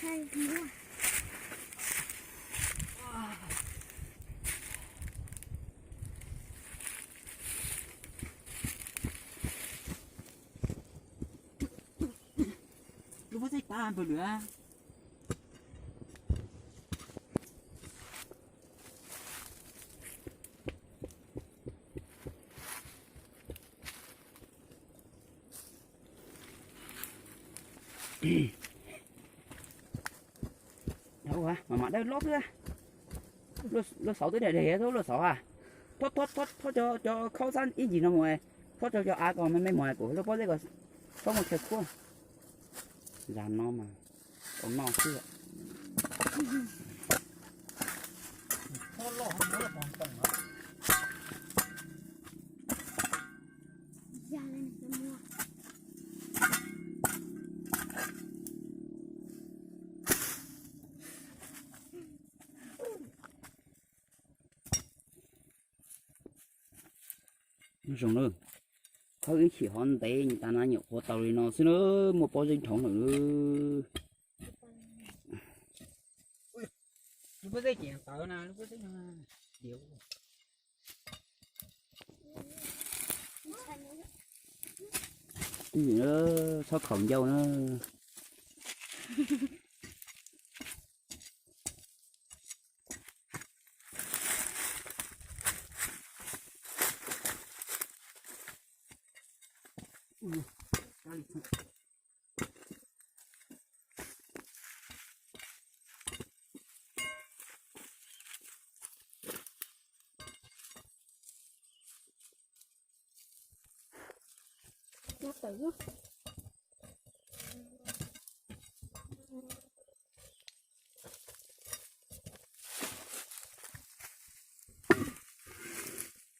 Lub pob zeb tag npaum lawm. Ua, mas mam dawb loj xwb. Luaj xauv twb deg deg xwb luaj xauv a. Thob, thob, thob, thob cov, cov khaub xab ib ncig no mus, thob cov, cov av ko me me mus kuv lub pob zeb ko txhob muaj chaw khuab. Zas no mas tau noj xwb. Zoo na, khawb ib chim hov ntev tas na nyuam qhuav tau li no xwb na, muaj pob zeb dhau lawm. Lub pob zeb ces tawv na, lub pob zeb no. Txhob khaum ncauj na.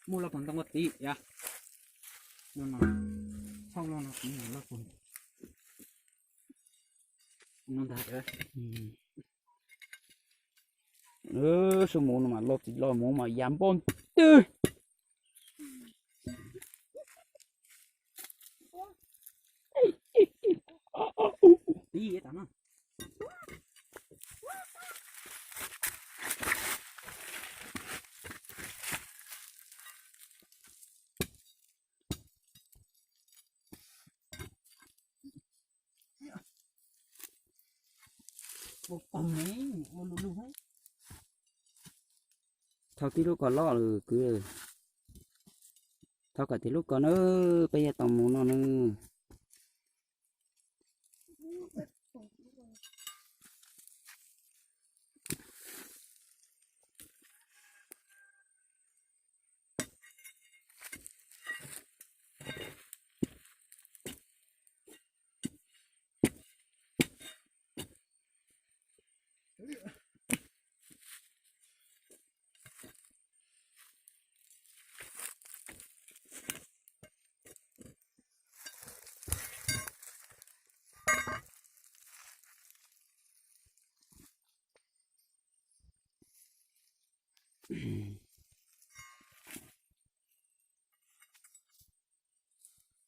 Muaj loj puag ntoo ua tim yom. No no, txhob loj no kuv loj puag no ntag. Su mus no mas loj tsis loj mus mas ya npoj ntwg. Thau tib lub ko loj lawm kwv. Thau kom tib lub ko na, peb yuav tau mus no na.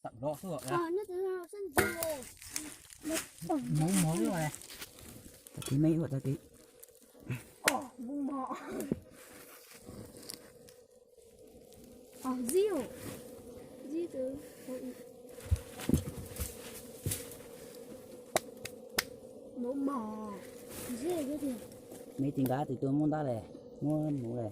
Tawm los xwb os. Mus mov lawm. Tag kis me ua tag kis. Me tis nkav tis tuaj muab ntab le, muab mus le.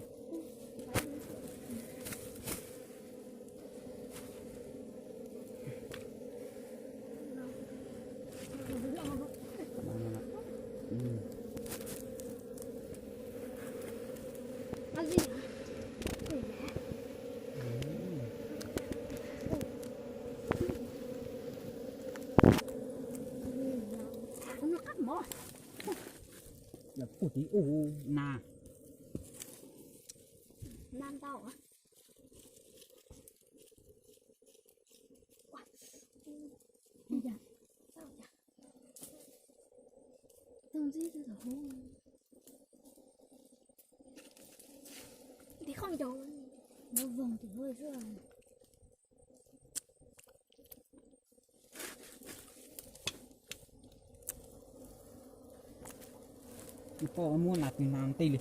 Puag tim ub na. Na ntau. Tus ntxib tus tom hub. Tiv qoj ncaus, ncaus voog tus hub zuaj. Koj muab nas tis nas ntej li.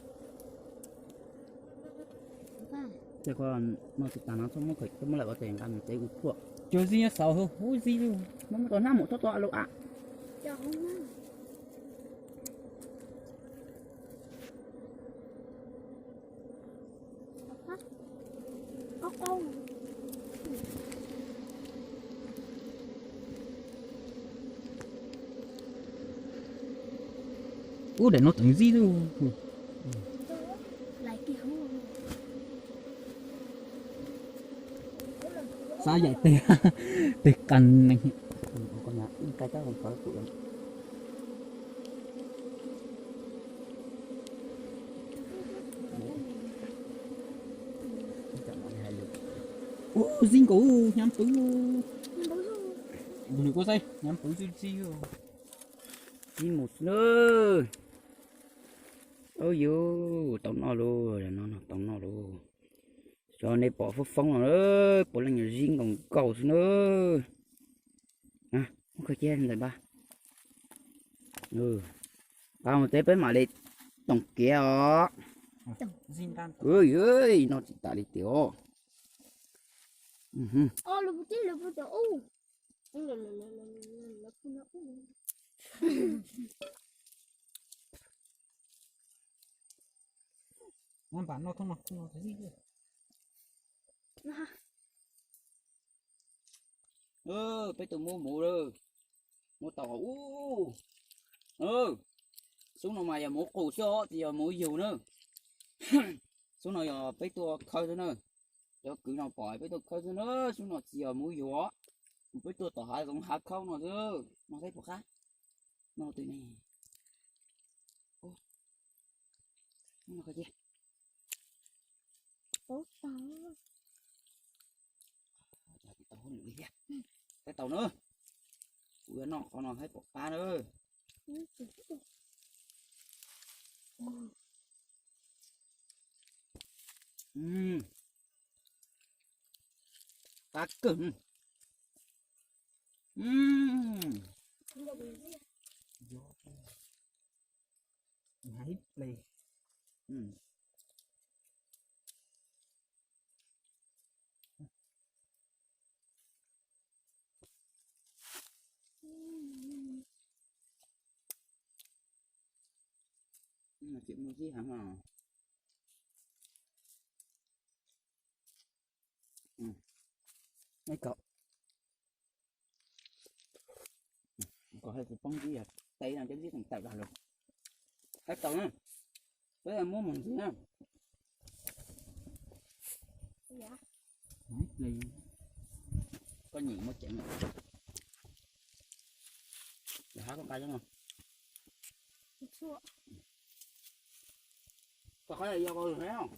Ces koj noj tsis tas no txhob muab khaws, txhob muab lawm ua tes nqa mus tsev ua thuam. Cov zib nyob saud hub zib lug, muab muab tau hnab mus txhob tau lus a. Ub, daim no teev zib lug. Xav yaim tes, tes qas neeg. Ub, zib nkaus, hnyav pwv. Nws kuj saib hnyav pwv xwb zib. Zib mus xwb na. Ub yuv, tau noj lauj, no tau noj lauj. Xyov nej pom foob foob no, puav leej yog zib nkaus nkaus xwb na. Muab khaws cia ntawm npab. Pab mus teb peb mam li toom kev os. Noj tsis tas li tiag os. Peb tuaj muab muv lawm, muab tau ub. Xub no mas yog muv qus xwb os, tsis yog muv yug na. Xub no yog peb tuaj khawb xwb na. Cov kwv no pom peb tuaj khawb xwb na, xub no tsis yog muv yug os. Peb tuaj tom hav zoov hav khaub no xwb, no saib puas qab. No twg ne? Tau hauj lwm li thiab. Saib tau na. Kuv yuav noj qhov no saib puas qab na. Qab kawg. Tsis muaj zib heev os. Kom hais tias poob zib, tes no cov zib tawm tawm los lawm. Hais tau na, peb muab mus ntxiv na. Koj nyiam muab ceev. Hab koj nqa no. Koj qhov yog koj lus thiab.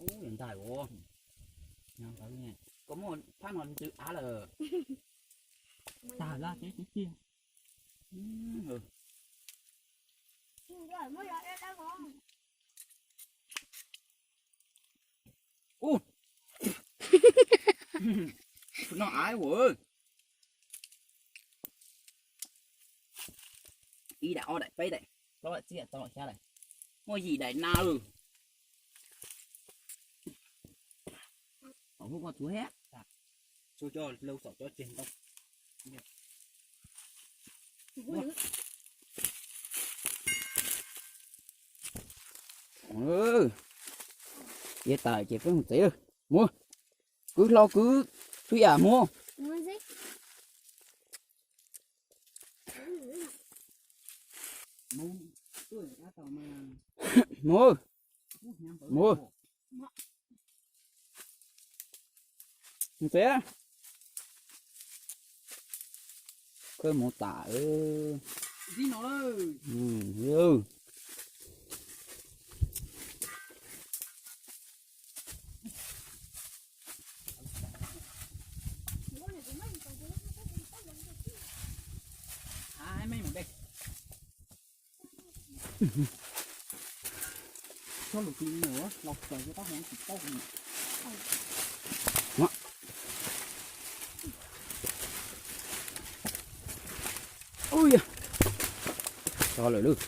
Ub, yog ntag ua. Koj muaj phab no ntws av lawm. Tag lab teb tib tiag. Ub, no av ua. Ib daim ob daim peb daim plaub daim tsib daim rau daim xya daim, muaj yim daim na lawm. Thaum ub koj tsuav thiab, tsuav cov laus txom cov tseg ntau. Ces tas ces peb mus tsev lawm. Mus, kwv hlau kwv txhua yam mus. Mus, mus, mus tsev. Khawb mus tas. Ui, so lawm lub.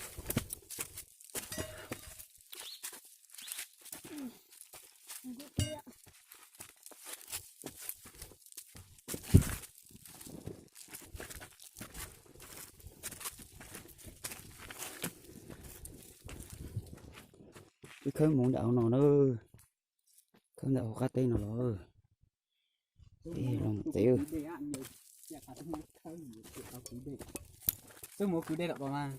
Wb khawb mus ntawm hauv no na, khawb ntawm hauv qab teb no los. Teb los mus tsev. Twb mus kwv dej los mas.